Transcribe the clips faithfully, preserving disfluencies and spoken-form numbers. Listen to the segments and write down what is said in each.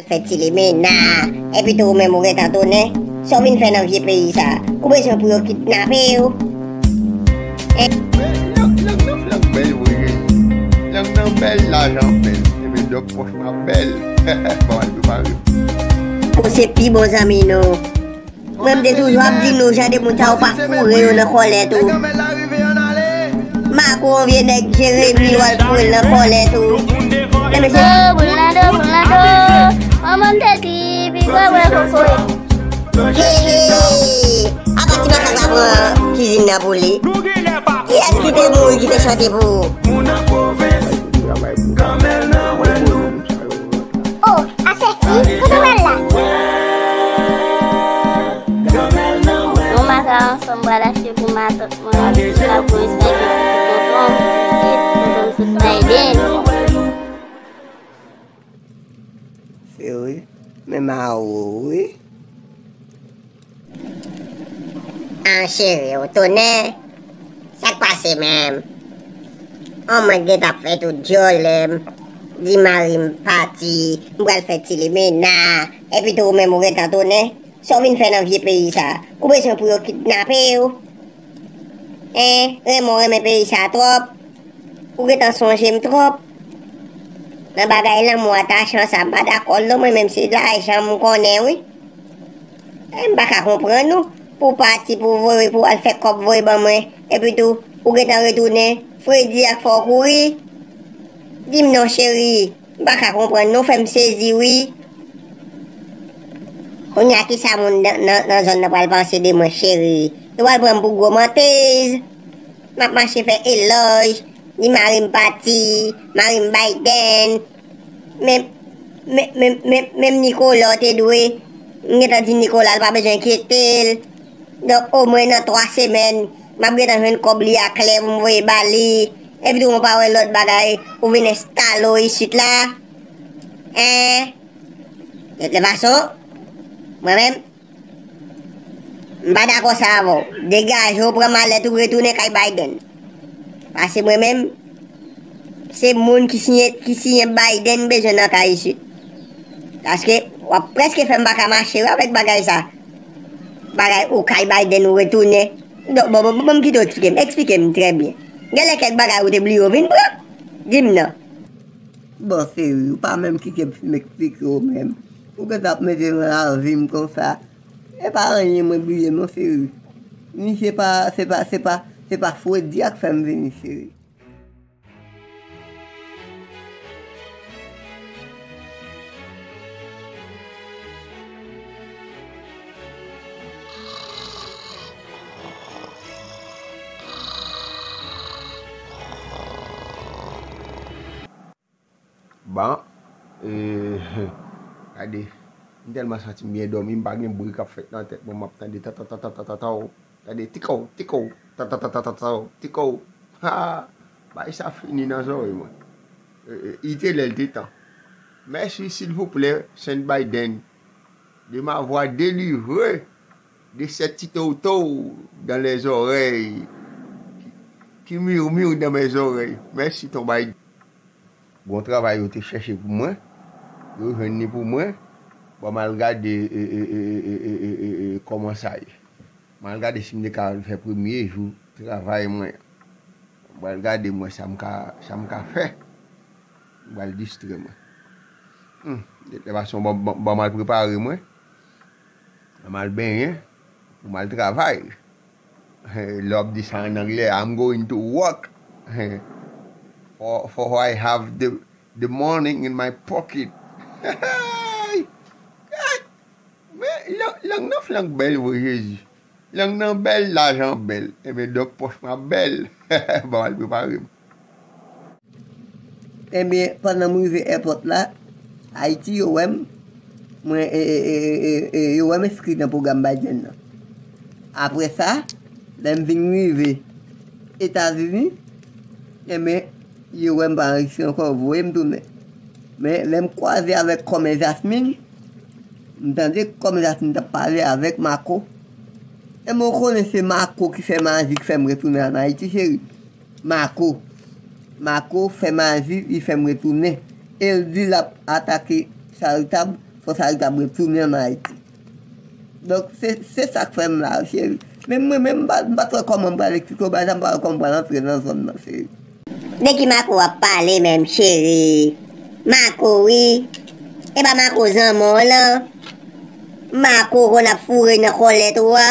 Fè ti limena. Epi tou ou menm ou gentan tounen. Sa w vin fè nan vye peyi sa? Ou bezwen pou yo kidnape w? Lang nan bèl vre. Lang nan bèl, lajan bèl. Epi dòk pòch mwen ap bèl. Bon, al prepare. Ou se pi bon zanmi nou. Mwen m te toujou ap di nou jan de moun sa yo pa foure yo nan kòlèt ou. Mako yon vye nèg Jeremi w al foure l nan kòlèt ou. Lè mesye. Oh, Boulnado, Boulnado. Manman m te di, pi gwo bwè kokoye. Hey, hey. Apa ti makak la pran kizin nan pou li? Kiyès ki te mouri ki te chante pou ou? Oh, afè fi, kote w al la? Yon maka ansanm pral achte pou matant mwen, m pral pran espageti pou tonton, pitit, tonton m sot Biden. Se vre, men ma ou wi. An cheri, ou tounen? Sa k pase menm? An mwen gentan ap fè tout djòlè m. Di mari m pati, m pral fè ti limena. Epi tou ou menm ou gentan tounen? Sa w vin fè nan vye peyi sa? Ou bezwen pou yo kidnape w? Hein? Renmen w renmen peyi sa twòp? Ou gentan sonje m twòp? Nan bagay lanmou atachan sa, m pa dakò l non, mwen menm se lajan m konnen wi. E m pa ka konprann ou. Pou w pati, pou w voye, pou w al fè kòb voye ban mwen. Epi tou, ou gentan retounen. Fredi ak fè w kouri. Di m non, cheri. M pa ka konprann non, fè m sezi wi. Kounye a kisa moun nan, nan, nan zòn nan pral panse de mwen, cheri? Yo pral pran m pou gwo mantez. M ap mache fè elòj. Di mari m pati, mari m Biden. Men, men, men, men, menm Nikola w te dwe. M gentan di Nikola l pa bezwen enkyete l. Donk, omwen nan twa semèn, m ap gentan jwenn kòb li a klè pou m voye ba li. Epi tou, mwen pa wè lòt bagay, ou vin enstale w isit la. Hein? De tout fason, mwen menm, m pa dakò sa avè w. Degaje w, pran malèt ou, retounen kay Biden. Paske mwen menm, se moun ki siyen, ki siyen Biden m bezwen nan kay isit. Paske w ap prèske fè m pa ka mache wi avèk bagay sa. Bagay ou kay Biden ou retounen. Donk, bon, bon, bon, bon, m kite w eksplike m, eksplike m trè byen. Genlè kèk bagay ou te bliye w vin pran? Di m non. Bon, cheri, ou pa menm kite m fin eksplike w menm. Ou gentan ap mete m nan lavi m konsa. E pa anyen mwen bliye non, cheri. Ni se pa, se pa, se pa, se pa Fredi a k fè m vini, cheri. Bon, e, gade, m tèlman santi m byen dòmi, m pa gen bri k ap fèt nan tèt mwen, m ap tande ta ta ta ta ta ta ta, tande tikow, tikow, ta ta ta ta ta ta, tikow. Ha! Bay sa fini nan zòrèy mwen. E, e, i te lè l te tan. Mèsi, silvouplè, Sen Biden, de m'avoir délivré de ces petits toutous dans les oreilles qui, qui murmurent dans mes oreilles. Mèsi, Ton Biden. Bon travay yo te chèche pou mwen, yo jwenn li pou mwen. Bon, m al gade, e, e, kòman sa ye. M al gade si m te ka fè premye jou travay mwen. M pral gade mwen sa m ka, sa m ka fè. M pral distrè mwen. Hmm, de tout fason, bon, bon, bon, m al prepare mwen. M al benyen pou m al travay. Lè w ap di sa ann anglè, I'm going to work. For, for I have the, the money in my pocket. Men, lang, lang nan flank bèl vre, Jezi. Lang nan bèl, lajan bèl. Enben, dòk pòch mwen ap bèl. Bon, al prepare m. Enben, pandan m rive èpòt la, Ayiti, yo wè m, mwen, e, e, yo wè m enskri nan pwogram Biden nan. Apre sa, lè m vin rive Etazini, enben, yo wè m pa anrejistre ankò, voye m tounen. Men, lè m kwaze avèk Kòmè Jasmin, m tande Kòmè Jasmin t ap pale avèk Mako. Enben, ou konnen se Mako ki fè maji k fè m retounen ann Ayiti, cheri. Mako. Mako fè maji, li fè m retounen. E l di l ap atake Charitab Fò sa li t ap retounen ann Ayiti. Donk, se, se sa k fè m la, cheri. Men mwen menm, m pa, m pa t wè kòman m pral eksplike w bagay sa, m pa wè kòman m pral antre nan zòn nan, cheri. De ki Mako w ap pale menm, cheri? Mako, wi. E pa Mako zanmi w lan? Mako konn ap foure nan kòlèt ou a?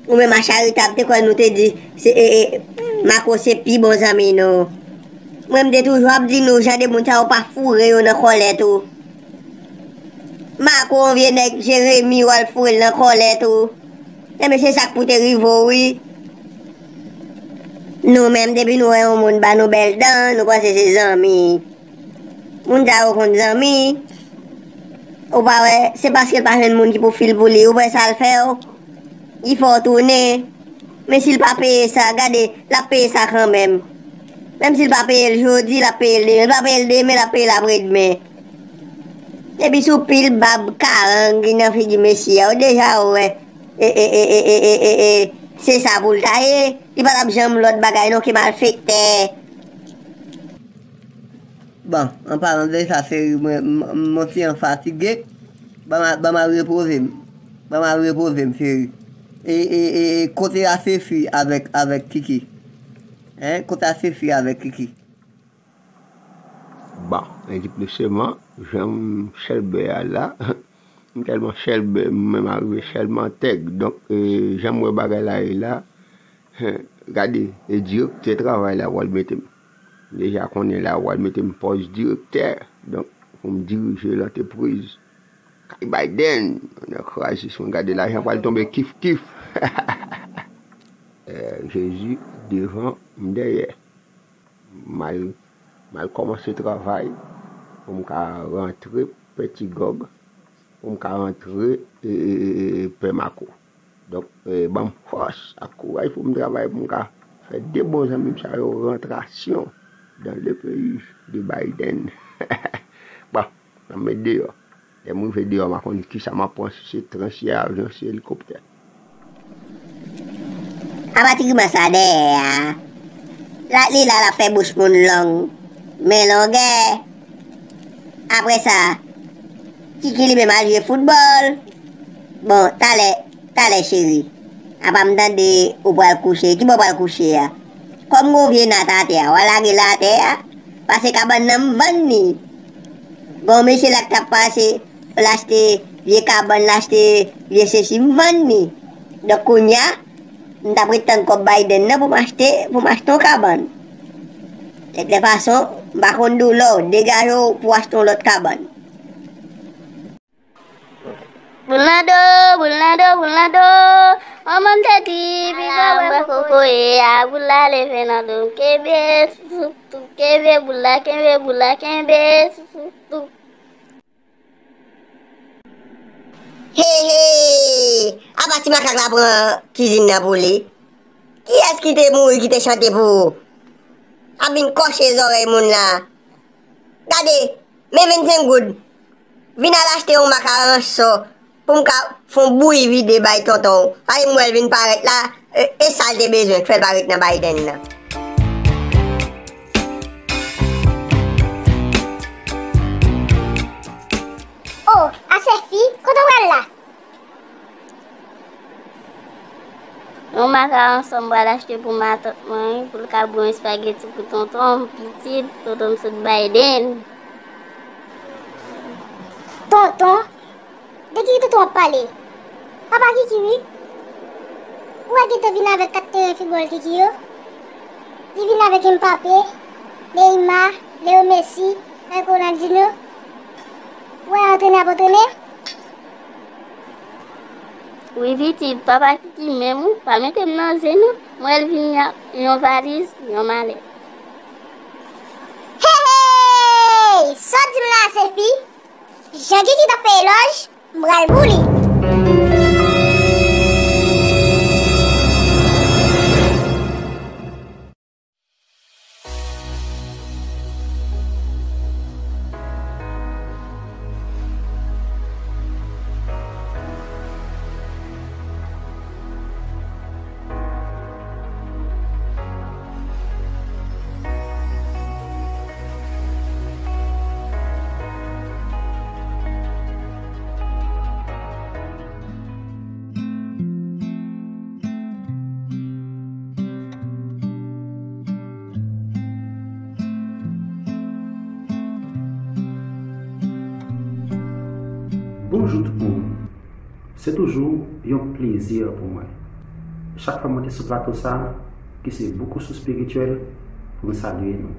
Ou menm a Charita, m te kwè nou te di se, e, e, Mako se pi bon zanmi nou. Mwen, m te toujou ap di nou, jan de moun sa yo pa foure yo nan kòlèt ou. Mako, yon vye nèg Jeremi, w al foure l nan kòlèt ou. Enben, se sa k pou te rive w, wi. Nou menm, depi nou wè yon moun ba nou bèl dan, nou panse se zanmi. Moun sa yo konn zanmi. Ou pa wè, se paske l pa jwenn moun ki pou fil pou li. Ou wè sa l fè w? Li fè w tounen. Men si l pa peye sa, gade, l ap peye sa kanmenm. Menm si l pa peye l jodi, l ap peye l demen. L pa peye l demen, l ap peye l apredmen. Epi sou pil bab karang ki nan figi mesye a, ou deja wè. E, e, e, e, e, e, e, e, se sa pou l ta ye. Li pa t ap janm lòt bagay non ke malfektè. Bon, an palan de sa, cheri, mwen, m, m, mwen ti an fatige. Ban m a, ban m al repoze m. Ban m al repoze m, cheri. E, e, e, e, kote Asefi avèk, avèk Kiki? Hein? Kote Asefi avèk Kiki? Bon, endiplesman, jan m chèlbè a la, m tèlman chèlbè, m menm arive chèlman tèg. Donk, e, jan m wè bagay la ye la, gade, e direktè travay la pral mete m. M deja konnen la, yo pral mete m pòs direktè. Donk, pou m dirije lantrepriz. Kay Biden, nan krazis, mwen gade lajan pral tonbe kif kif. Eh, Jezi devan, m dèyè. M al, m al kòmanse travay pou m ka rantre Pètigòg, pou m ka rantre, e, e, e, e, Pèmako. Donk, e, ban m fòs ak kouraj pou m travay, pou m ka fè de bon zanmi m sa yo rantre aksyon dans le pays de Biden. Bon, n ap met deyò. Lè m rive deyò, m a konn kisa m ap pran, si se tren, si se avyon, si se elikoptè. Apa ti grimas la dèyè a? La, li la, l ap fè bouch moun long. Men longè. Apre sa, Kiki li menm al jwe foutbòl. Bon, talè, talè cheri. Apa m tande ou pral kouche. Kibò w pral kouche a? Kòm gon vye nat atè a, w a lage l atè a. Pase kabann nan m vann li. Gon mesye la k t ap pase, l achte vye kabann, l achte vye sesi, m vann li. Donk kounye a, m t ap ret tann kòb Biden nan pou m achte, pou m achte yon kabann. Lètlefason, m pa konn doulè w, degaje w pou w achte yon lòt kabann. Boulando, Boulando, Boulando, manman m te di, piga bwè kokoye a, boul la leve nan do m, kenbe sousoutou, kenbe boul la, kenbe boul la, kenbe sousoutou. He, he! Apa ti makak la pran kizin nan pou li? Kiyès ki te mouri, ki te chante pou ou? Ap vin kòche zòrèy moun la. Gade, men vennsenk goud. Vin al achte yon makaran sò pou m ka fè yon bouyi vide bay tonton w. Paske m wè l vin parèt la, e, e sa l te bezwen k fè l pa ret nan Biden nan. Oh, Asefi, kote w pral la? Yon makaron sò m pral achte pou matant mwen, wi, pou l ka bouyon espageti pou tonton m, pitit, tonton m sot Biden. Tonton? De ki tonton w ap pale? Papa Kiki, wi. Ou wè gentan vin avèk kat teren foutbòl Kiki yo? Li vin avèk Mbappé, Neymar, Leo Messi, avèk Ronaldinho. Ou wè antrenè ap antrene? Wi, pitit, papa Kiki menm, wi, pa mete m nan zen non. M wè l vini ak yon valiz, yon malèt. Hey, hey! Sa w di m la, Asefi? Jan Kiki t ap fè elòj, m pral pou li. Bonjou tout moun. Se toujou yon plezi pou mwen, chak fwa m monte sou plato sa a, ki se Boukouchou Espirityèl, pou m salye nou.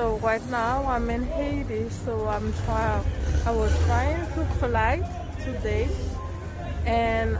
So right now I'm in Haiti, so I'm try I was trying to fly today, and